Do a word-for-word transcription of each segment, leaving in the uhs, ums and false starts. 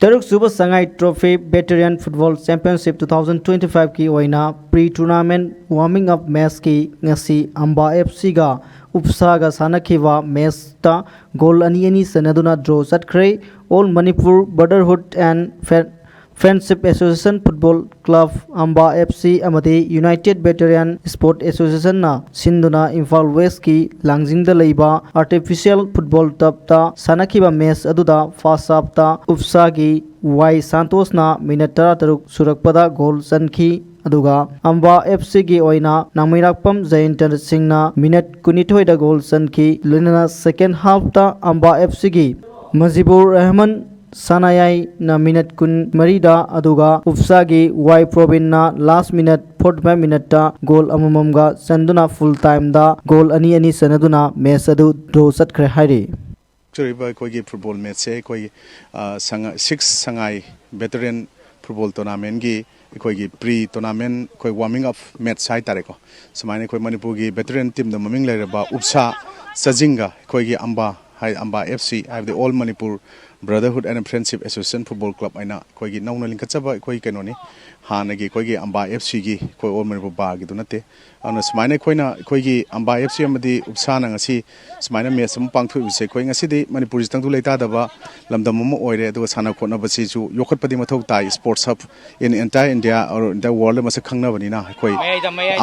ꯇꯔꯨꯛꯁꯨꯕ ꯁꯉꯥꯏ trophy veteran football championship two thousand twenty ꯐꯥꯏꯚꯀꯤ ꯑꯣꯏꯅ ꯄ꯭ꯔꯤ ꯇꯨꯔꯅꯥꯃꯦꯟ ꯋꯥꯔꯃꯤꯡ ꯑꯞ ꯃꯦꯆꯀꯤ ꯉꯁꯤ ꯑꯝꯕꯥ ꯑꯦꯐ ꯁꯤꯒ ꯎꯞꯁꯥꯒ ꯁꯥꯟꯅꯈꯤꯕ ꯃꯦꯆꯇ ꯒꯣꯜ ꯑꯅꯤ ꯑꯅꯤ ꯆꯟꯅꯗꯨꯅ ꯗ꯭ꯔꯣ ꯆꯠꯈ꯭ꯔꯦ꯫ All Manipur brotherhood and friend friendship association football club Amba F C ꯑꯃꯗꯤ ꯌꯨꯅꯥꯏꯇꯦꯠ ꯚꯦꯇꯔꯤꯌꯟ ꯁ꯭ꯄꯣꯔꯠ ꯑꯦꯁꯣꯁꯤꯌꯦꯁꯟꯅ ꯁꯤꯟꯗꯨꯅ ꯏꯝꯐꯥꯜ ꯋꯦꯁꯀꯤ ꯂꯥꯡꯖꯤꯡꯗ ꯂꯩꯕ ꯑꯥꯔꯇꯤꯐꯤꯁꯤꯌꯦꯜ ꯐꯨꯠꯕꯣꯜ ꯇꯞꯇ ꯁꯥꯟꯅꯈꯤꯕ ꯃꯦꯆ ꯑꯗꯨꯗ ꯐꯥꯔꯁ ꯍꯥꯐꯇ ꯎꯞꯁꯥꯒꯤ ꯋꯥꯏ ꯁꯥꯟꯇꯣꯁꯅ ꯃꯤꯅꯠ ꯇꯔꯥꯇꯔꯨꯛ ꯁꯨꯔꯛꯄꯗ ꯒꯣꯜ ꯆꯟꯈꯤ꯫ ꯑꯗꯨꯒ ꯑꯝꯕꯥ ꯑꯦꯐ ꯁꯤꯒꯤ ꯑꯣꯏꯅ ꯅꯥꯃꯩꯔꯥꯛꯄꯝ ꯖꯌꯟꯇ ꯁꯤꯡꯅ ꯃꯤꯅꯠ ꯀꯨꯟꯅꯤꯊꯣꯏꯗ ꯒꯣꯜ ꯆꯟꯈꯤ꯫ ꯂꯣꯏꯅꯅ ꯁꯦꯀꯦꯟ ꯍꯥꯐꯇ ꯑꯝꯕꯥ ꯑꯦꯐ ꯁꯤꯒꯤ ꯃꯖꯤꯕꯨꯔ ꯔꯍꯃꯟ ꯁꯥꯅꯥꯌꯥꯏꯅ ꯃꯤꯅꯠ ꯀꯨꯟꯃꯔꯤꯗ, ꯑꯗꯨꯒ ꯎꯞꯁꯥꯒꯤ ꯋꯥꯏ ꯄ꯭ꯔꯣꯕꯤꯟꯅ ꯂꯥꯁ ꯃꯤꯅꯠ ꯐꯣꯔꯇꯤ ꯐꯥꯏꯚ ꯃꯤꯅꯠꯇ ꯒꯣꯜ ꯑꯃꯃꯝꯒ ꯆꯟꯗꯨꯅ ꯐꯨꯜ ꯇꯥꯏꯝꯗ ꯒꯣꯜ ꯑꯅꯤ ꯑꯅꯤ ꯆꯟꯅꯗꯨꯅ ꯃꯦꯆ ꯑꯗꯨ ꯗ꯭ꯔꯣ ꯆꯠꯈ꯭ꯔꯦ ꯍꯥꯏꯔꯤ꯫ ꯆꯠꯆꯔꯤꯕ ꯑꯩꯈꯣꯏꯒꯤ ꯐꯨꯠꯕꯣꯜ ꯃꯦꯠꯁꯁꯦ ꯑꯩꯈꯣꯏꯒꯤ, ꯑ, ꯁꯉꯥ-, ꯁꯤꯛꯁ ꯁꯉꯥꯏ ꯚꯦꯇꯔꯤꯌꯟ ꯐꯨꯠꯕꯣꯜ ꯇꯣꯔꯅꯥꯃꯦꯟꯒꯤ ꯑꯩꯈꯣꯏꯒꯤ ꯄ꯭ꯔꯤ ꯇꯣꯔꯅꯥꯃꯦꯟ, ꯑꯩꯈꯣꯏ ꯋꯥꯔꯃꯤꯡ ꯑꯞ ꯃꯦꯠꯁ ꯍꯥꯏꯇꯥꯔꯦꯀꯣ꯫ ꯁꯨꯃꯥꯏꯅ ꯑꯩꯈꯣꯏ ꯃꯅꯤꯄꯨꯔꯒꯤ ꯚꯦꯇꯔꯤꯌꯟ ꯇꯤꯝꯗ ꯃꯃꯤꯡ ꯂꯩꯔꯕ ꯎꯞꯁꯥ ꯆꯥꯖꯤꯡꯒ ꯑꯩꯈꯣꯏꯒꯤ ꯑꯝꯕꯥ ꯍꯥꯏ, ꯑꯝꯕꯥ ꯑꯦꯐ ꯁꯤ, ꯍꯥꯏꯕꯗꯤ all Manipur brotherhood and friendship association football club ꯍꯥꯏꯅ ꯑꯩꯈꯣꯏꯒꯤ ꯅꯧꯅ ꯂꯤꯡꯈꯠꯆꯕ ꯑꯩꯈꯣꯏ ꯀꯩꯅꯣꯅꯤ꯫ ꯍꯥꯟꯅꯒꯤ ꯑꯩꯈꯣꯏꯒꯤ ꯑꯝꯕꯥ ꯑꯦꯐ ꯁꯤꯒꯤ ꯑꯩꯈꯣꯏ ꯑꯣꯜ ꯃꯅꯤꯄꯨꯔ ꯕꯥꯔꯒꯤꯗꯨ ꯅꯠꯇꯦ꯫ ꯑꯗꯨꯅ ꯁꯨꯃꯥꯏꯅ ꯑꯩꯈꯣꯏꯅ, ꯑꯩꯈꯣꯏꯒꯤ ꯑꯝꯕꯥ ꯑꯦꯐ ꯁꯤ ꯑꯃꯗꯤ ꯎꯞꯁꯥꯅ ꯉꯁꯤ ꯁꯨꯃꯥꯏꯅ ꯃꯦꯠꯁ ꯑꯃ ꯄꯥꯡꯊꯣꯛꯏꯕꯁꯦ, ꯑꯩꯈꯣꯏ ꯉꯁꯤꯗꯤ ꯃꯅꯤꯄꯨꯔꯁꯤ ꯇꯪꯗꯨ ꯂꯩꯇꯥꯗꯕ ꯂꯝꯗꯝ ꯑꯃ ꯑꯣꯏꯔꯦ꯫ ꯑꯗꯨꯒ ꯁꯥꯟꯅ ꯈꯣꯠꯅꯕꯁꯤꯁꯨ ꯌꯣꯛꯈꯠꯄꯗꯤ ꯃꯊꯧ ꯇꯥꯏ꯫ Sports hub in entire India or entire world ꯃꯁꯛ ꯈꯪꯅꯕꯅꯤꯅ, ꯑꯩꯈꯣꯏ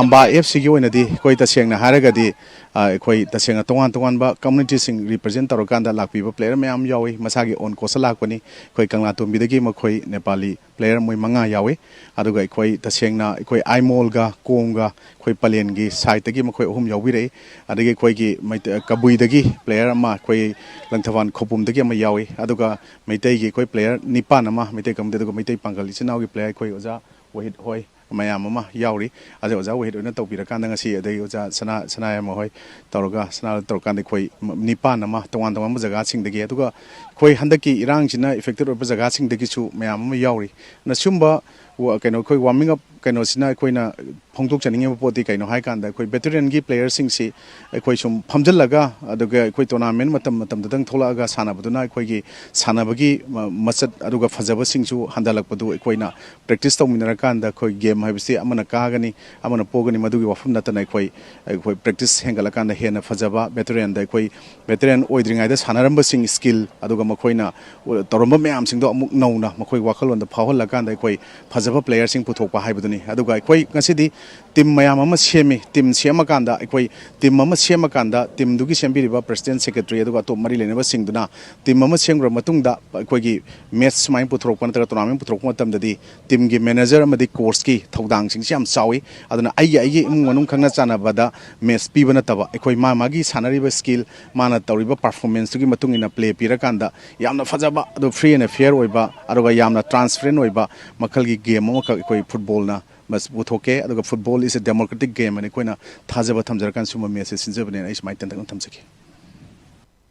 ꯑꯝꯕꯥ ꯑꯦꯐ ꯁꯤꯒꯤ ꯑꯣꯏꯅꯗꯤ ꯑꯩꯈꯣꯏ ꯇꯁꯦꯡꯅ ꯍꯥꯏꯔꯒꯗꯤ, ꯑ, ꯑꯩꯈꯣꯏ ꯇꯁꯦꯡꯅ ꯇꯣꯉꯥꯟ ꯇꯣꯉꯥꯟꯕ ꯀꯝꯃꯨꯅꯤꯇꯤꯁꯤꯡ ꯔꯤꯄ꯭ꯔꯖꯦꯟ ꯇꯧꯔꯀꯥꯟꯗ ꯂꯥꯛꯄꯤꯕ ꯄ꯭ꯂꯦꯌꯔ ꯃꯌꯥꯝ ꯌꯥꯎꯏ꯫ ꯃꯁꯥꯒꯤ ꯑꯣꯟ ꯀꯣꯁꯇ ꯂꯥꯛꯄꯅꯤ꯫ ꯑꯩꯈꯣꯏ ꯀꯪꯂꯥꯇꯣꯝꯕꯤꯗꯒꯤ ꯃꯈꯣꯏ ꯅꯦꯄꯥꯂꯤ ꯄ꯭ꯂꯦꯌꯔ ꯃꯣꯏ ꯃꯉꯥ ꯌꯥꯎꯏ꯫ ꯑꯗꯨꯒ ꯑꯩꯈꯣꯏ ꯇꯁꯦꯡꯅ ꯑꯩꯈꯣꯏ ꯑꯥꯏꯃꯣꯜꯒ ꯀꯣꯡꯒ ꯑꯩꯈꯣꯏ ꯄꯂꯦꯟꯒꯤ ꯁꯥꯏꯠꯇꯒꯤ ꯃꯈꯣꯏ ꯑꯍꯨꯝ ꯌꯥꯎꯕꯤꯔꯛꯏ꯫ ꯑꯗꯒꯤ ꯑꯩꯈꯣꯏꯒꯤ ꯃꯩꯇꯩ-, ꯀꯕꯨꯏꯗꯒꯤ ꯄ꯭ꯂꯦꯌꯔ ꯑꯃ, ꯑꯩꯈꯣꯏ ꯂꯪꯊꯕꯥꯜ ꯈꯧꯄꯨꯝꯗꯒꯤ ꯑꯃ ꯌꯥꯎꯏ꯫ ꯑꯗꯨꯒ ꯃꯩꯇꯩꯒꯤ ꯑꯩꯈꯣꯏ ꯄ꯭ꯂꯦꯌꯔ ꯅꯤꯄꯥꯟ ꯑꯃ, ꯃꯩꯇꯩ ꯀꯝꯃꯨꯅꯤꯇꯤ, ꯑꯗꯨꯒ ꯃꯩꯇꯩ ꯄꯥꯡꯒꯜ ꯏꯆꯤꯟ ꯏꯅꯥꯎꯒꯤ ꯄ꯭ꯂꯦꯌꯔ ꯑꯩꯈꯣꯏ ꯑꯣꯖꯥ ꯋꯥꯍꯤꯗ ꯍꯣꯏ ꯃꯌꯥꯝ ꯑꯃ ꯌꯥꯎꯔꯤ꯫ ꯑꯗꯩ ꯑꯣꯖꯥ ꯋꯥꯍꯤꯗ ꯍꯣꯏꯅ ꯇꯧꯕꯤꯔꯀꯥꯟꯗ ꯉꯁꯤ, ꯑꯗꯩ ꯑꯣꯖꯥ ꯁꯅꯥ-, ꯁꯅꯥꯌꯥꯏꯃ ꯍꯣꯏ ꯇꯧꯔꯒ, ꯁꯅꯥ ꯇꯧꯔꯀꯥꯟꯗ ꯑꯩꯈꯣꯏ ꯅꯤꯄꯥꯟ ꯑꯃ ꯇꯣꯉꯥꯟ ꯇꯣꯉꯥꯟꯕ ꯖꯒꯥꯁꯤꯡꯗꯒꯤ, ꯑꯗꯨꯒ ꯑꯩꯈꯣꯏ ꯍꯟꯗꯛꯀꯤ ꯏꯔꯥꯡꯁꯤꯅ affected ꯑꯣꯏꯕ ꯖꯒꯥꯁꯤꯡꯗꯒꯤꯁꯨ ꯃꯌꯥꯝ ꯑꯃ ꯌꯥꯎꯔꯤ꯫ ꯑꯗꯨꯅ ꯁꯤꯒꯨꯝꯕ ꯋꯥ-, ꯀꯩꯅꯣ, ꯑꯩꯈꯣꯏ warming up ꯀꯩꯅꯣꯁꯤꯅ ꯑꯩꯈꯣꯏꯅ ꯐꯣꯡꯗꯣꯛꯆꯅꯤꯡꯉꯤꯕ ꯄꯣꯠꯇꯤ ꯀꯩꯅꯣ ꯍꯥꯏ ꯀꯥꯟꯗ, ꯑꯩꯈꯣꯏ veteranꯒꯤ playerꯁꯤꯡꯁꯤ ꯑꯩꯈꯣꯏ ꯁꯨꯝ ꯐꯝꯖꯤꯜꯂꯒ, ꯑꯗꯨꯒ ꯑꯩꯈꯣꯏ tournament ꯃꯇꯝ ꯃꯇꯝꯗꯨꯗꯪ ꯊꯣꯛꯂꯛꯑꯒ ꯁꯥꯟꯅꯕꯗꯨꯅ ꯑꯩꯈꯣꯏꯒꯤ ꯁꯥꯟꯅꯕꯒꯤ ꯃ-, ꯃꯆꯠ ꯑꯗꯨꯒ ꯐꯖꯕꯁꯤꯡꯁꯨ ꯍꯟꯊꯍꯜꯂꯛꯄꯗꯨ ꯑꯩꯈꯣꯏꯅ practice ꯇꯧꯃꯤꯟꯅꯔꯀꯥꯟꯗ, ꯑꯩꯈꯣꯏ game ꯍꯥꯏꯕꯁꯤ ꯑꯃꯅ ꯀꯥꯒꯅꯤ, ꯑꯃꯅ ꯄꯣꯒꯅꯤ, ꯃꯗꯨꯒꯤ ꯋꯥꯐꯝ ꯅꯠꯇꯅ ꯑꯩꯈꯣꯏ, ꯑꯩꯈꯣꯏ practice ꯍꯦꯟꯒꯠꯂꯀꯥꯟꯗ ꯍꯦꯟꯅ ꯐꯖꯕ veteranꯗ ꯑꯩꯈꯣꯏ veteran ꯑꯣꯏꯗ꯭ꯔꯤꯉꯩꯗ ꯁꯥꯟꯅꯔꯝꯕꯁꯤꯡ skill, ꯑꯗꯨꯒ ꯃꯈꯣꯏꯅ ꯇꯧꯔꯝꯕ ꯃꯌꯥꯝꯁꯤꯡꯗꯣ ꯑꯃꯨꯛ ꯅꯧꯅ ꯃꯈꯣꯏ ꯋꯥꯈꯜꯂꯣꯟꯗ ꯐꯥꯎꯍꯜꯂꯀꯥꯟꯗ ꯑꯩꯈꯣꯏ ꯐꯖꯕ playerꯁꯤꯡ ꯄꯨꯊꯣꯛꯄ ꯍꯥꯏꯕꯗꯨꯅꯤ꯫ ꯑꯗꯨꯒ ꯑꯩꯈꯣꯏ ꯉꯁꯤꯗꯤ team ꯃꯌꯥꯝ ꯑꯃ ꯁꯦꯝꯃꯤ꯫ Team ꯁꯦꯝꯃꯀꯥꯟꯗ ꯑꯩꯈꯣꯏ team ꯑꯃ ꯁꯦꯝꯃꯀꯥꯟꯗ teamꯗꯨꯒꯤ ꯁꯦꯝꯕꯤꯔꯤꯕ president, secretary, ꯑꯗꯨꯒ ꯑꯇꯣꯞ ꯃꯔꯤ ꯂꯩꯅꯕꯁꯤꯡꯗꯨꯅ team ꯑꯃ ꯁꯦꯝꯈ꯭ꯔ ꯃꯇꯨꯡꯗ ꯑꯩꯈꯣꯏꯒꯤ match ꯁꯨꯃꯥꯏꯅ ꯄꯨꯊꯣꯔꯛꯄ ꯅꯠꯇ꯭ꯔꯒ tournament ꯄꯨꯊꯣꯔꯛꯄ ꯃꯇꯝꯗꯗꯤ teamꯒꯤ manager ꯑꯃꯗꯤ coachꯀꯤ ꯊꯧꯗꯥꯡꯁꯤꯡꯁꯤ ꯌꯥꯝ ꯆꯥꯎꯏ꯫ ꯑꯗꯨꯅ ꯑꯩꯒꯤ, ꯑꯩꯒꯤ ꯏꯃꯨꯡ ꯃꯅꯨꯡ ꯈꯪꯅ ꯆꯥꯟꯅꯕꯗ match ꯄꯤꯕ ꯅꯠꯇꯕ, ꯑꯩꯈꯣꯏ ꯃꯥ ꯃꯥꯒꯤ ꯁꯥꯟꯅꯔꯤꯕ skill, ꯃꯥꯅ ꯇꯧꯔꯤꯕ performanceꯇꯨꯒꯤ ꯃꯇꯨꯡ ꯏꯟꯅ play ꯄꯤꯔꯀꯥꯟꯗ ꯌꯥꯝꯅ ꯐꯖꯕ, ꯑꯗꯨ free and fair ꯑꯣꯏꯕ, ꯑꯗꯨꯒ ꯌꯥꯝꯅ transparent ꯑꯣꯏꯕ ꯃꯈꯜꯒꯤ game ꯑꯃꯈꯛ ꯑꯩꯈꯣꯏ footballꯅ ꯃꯁꯤ ꯄꯨꯊꯣꯛꯀꯦ꯫ ꯑꯗꯨꯒ football is a democratic game ꯍꯥꯏꯅ ꯑꯩꯈꯣꯏꯅ ꯊꯥꯖꯕ ꯊꯝꯖꯔꯀꯥꯟꯗ ꯁꯨꯝꯕ matchꯁꯦ ꯁꯤꯟꯖꯕꯅꯦꯅ ꯑꯩ ꯁꯨꯃꯥꯏꯅ ꯇꯦꯟꯇꯛꯅ ꯊꯝꯖꯒꯦ꯫